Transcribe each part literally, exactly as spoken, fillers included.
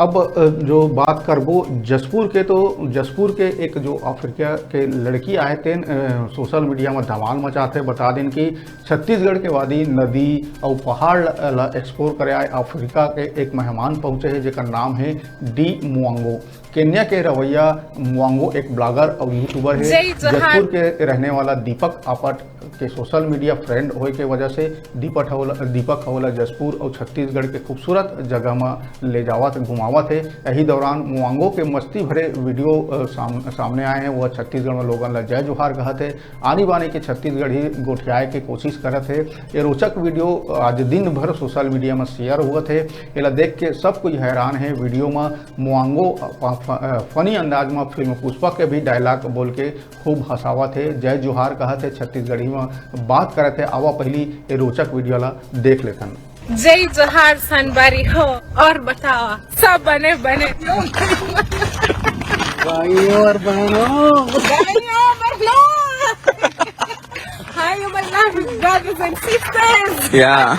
अब, अ, जो बात करबो जशपुर के, तो जशपुर के एक जो अफ्रीका के लड़की आए, तेन, अ, सोशल मीडिया में धमाल मचात हे। बता देन कि छत्तीसगढ़ के वादी, नदी अउ पहाड़ ल-, ला एक्सप्लोर करे आए अफ्रीका के एक मेहमान पहुंचे हे, जेकर नाम हे डी मुआंगो। केन्या के रवैया मुआंगो एक ब्लॉगर अउ यूट्यूबर हे। जय जोहार। जशपुर के रहने वाला दीपक आपट के सोशल मीडिया फ्रेंड होए के वजह से दीपक ह ओला, दीपक ह ओला जशपुर अउ छत्तीसगढ़ के खूबसूरत जगह म ले जावत, घुमावत हे। यही दौरान मुआंगो के मस्ती भरे वीडियो, अ, साम-, सामने आए हे। वह छत्तीसगढ़ में लोगन ला जय जोहार कहत हे, आनी बानी के छत्तीसगढ़ी गोठियाए के कोशिश करत हे। ये रोचक वीडियो आज दिन भर सोशल मीडिया में शेयर होवत हे। एला देख के सब कोई हैरान हे। वीडियो में मुआंगो, अ, फ-, अ, फनी अंदाज में फिल्म पुष्पा के भी डायलॉग बोल के खूब हंसावत हे, जय जोहार कहत हे, छत्तीसगढ़ी में बात करत हे। आवा पहली ये रोचक वीडियो ला देख लेथन। जय जोहार संगवारी हो, और बतावा, सब बने बने? भाइयों और बहनों। भाइयों और बहनों। Hi, my lovely brothers and sisters. या।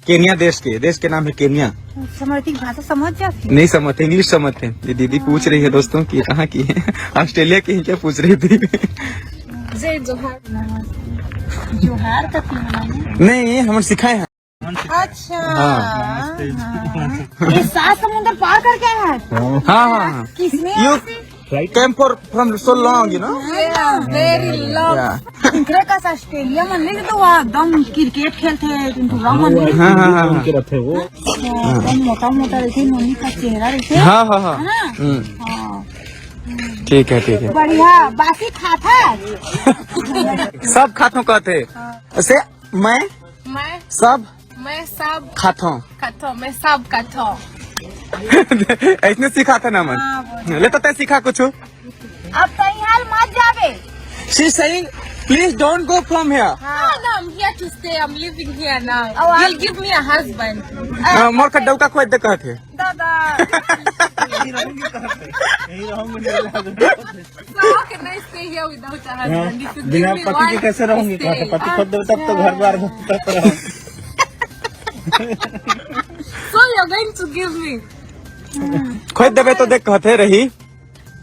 केनिया देश के, देश के नाम है केनिया। समझती भाषा समझ जाती है। नहीं समझते, इंग्लिश समझते हैं। ये दीदी पूछ रही है दोस्तों कि ये कहाँ की है, ऑस्ट्रेलिया की है क्या पूछ रही थी। जय जोहार। जोहार का क्यों मनाने? नहीं, हम सिखाए हैं। अच्छा। हाँ। हाँ। ये सात समुंदर पार करके आया है। हाँ, हाँ, हाँ। किसने You आपसे came for from so long, you know? Yeah, very long. Yeah. इनकरे का ऑस्ट्रेलिया में नहीं तो वहाँ एकदम क्रिकेट खेलते हैं, किंतु राम मंदिर। हाँ, हाँ, हाँ, हाँ। उनके रखे वो। हाँ, एकदम मोटा मोटा रहते, नोनी का चेहरा रहते। हाँ, हाँ, हाँ। है ना? हम्म। हाँ। ठीक है, ठीक है। बढ़िया, बासी खात है। सब खात हूँ कहते। हाँ। ऐसे मैं मैं सब मैं सब खात हूँ। खात हूँ, मैं सब खात हूँ। ऐसने सिखा था ना मन। हाँ, बोल। ले तो तै सिखा कुछ। अब कहीं हाल मत जावे। She saying, "Please don't go from here." हाँ। No, no, I'm here to stay. I'm living here now. Oh, You'll I'm give me a husband. हाँ, मोर का डौका खोद दे कहत हे। दादा। यहीं रहूंगी कहत हे। यहीं रहूंगी, नहीं रहूंगी। So how can I stay here without a husband? हाँ, If you बिना give me पति के one, कैसे रहूंगी? I stay. कहा था, पति खोद देवे तब तो घर द्वार में तब तो रहूंगी। So you're going to give me? खोद देवे तो देख कहते रही।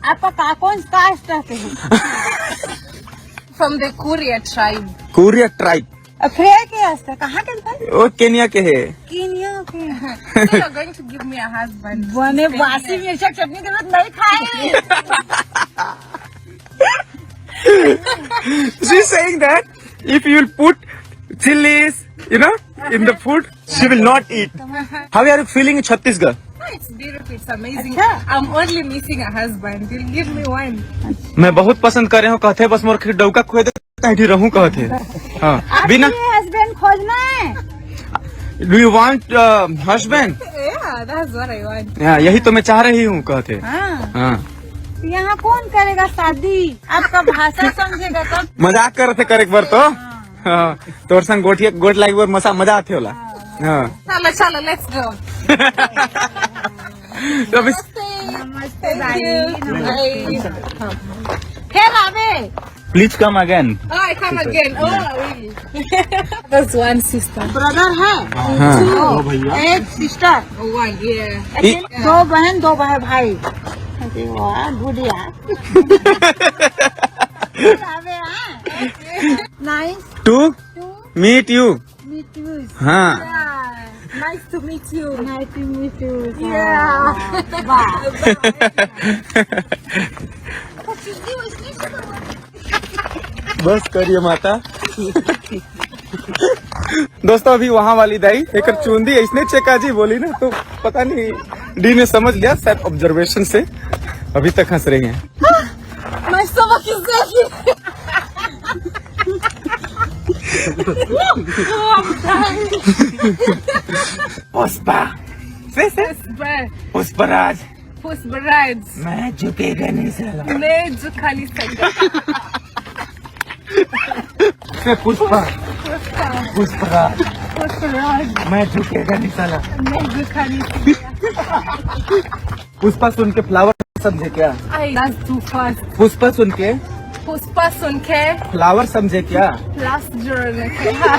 आपका का, कौन कास्ट रहते हैं? From the Kuria tribe. Kuria tribe. अब फिर के हंसता? कहाँ के भाई? वो केनिया के है। केनिया के। So you're going to give me a husband? बने बासी मिर्चा चटनी के साथ नहीं खाए। She's saying that if you will put chilies, you know, in the food, she will not eat. How are you feeling in Chhattisgarh? Oh, it's beautiful, it's amazing. अच्छा। I'm only missing a husband. You'll give me one. मैं बहुत पसंद करे हूँ कहते, बस मोर डौका खोद दे, तहीं रहूं कहत हे। हाँ, आप बिना ये हस्बैंड खोजना है। Do you want, uh, husband? Yeah, that's what I want. हाँ, यही तो मैं चाह रही हूँ कहत हे। हाँ। हाँ। यहाँ कौन करेगा शादी? आपका भाषा समझेगा तब। मजाक करत हे करे एक बार तो। हाँ। हाँ, तोर संग गोठिया, गोठ लागे बर मसा, मजा आथे होला। हाँ। हाँ। चलो, चलो, let's go. तो अभी नमस्ते। नमस्ते भाई। Thank you. Bye. फिर आवे। Please come again. Oh, I come again. Oh, really? That's one sister. Brother है। हाँ। Two. दो भैया। एक सिस्टर। Oh, one, yeah. दो बहन, दो भाई, भाई। अरे वाह, गुड़िया। आवे, हाँ। Nice to meet you. Meet you. हाँ। Yeah. Nice to meet you. Nice to meet you. Yeah. वाह। बस करिए माता। दोस्तों, अभी वहां वाली दाई एक चुंदी ऐसने चेका जी बोली ना, तो पता नहीं डी ने समझ लिया शायद ऑब्जर्वेशन से, अभी तक हंस रही हैं। My stomach is aching. Pushpa. से, से? पुष्पा। पुष्पराज। पुष्पराज। मैं झुकेगा नहीं साला। मैं झुका नहीं सकता। से पुष्पा। पुष्पा। पुष्पराज। पुष्पराज। मैं झुकेगा नहीं साला। मैं झुका नहीं सकता। पुष्पा सुन के फ्लावर समझे क्या? आई, that's too fast. पुष्पा सुन के? पुष्पा सुन के? फ्लावर समझे क्या? लास्ट जोर में क्या?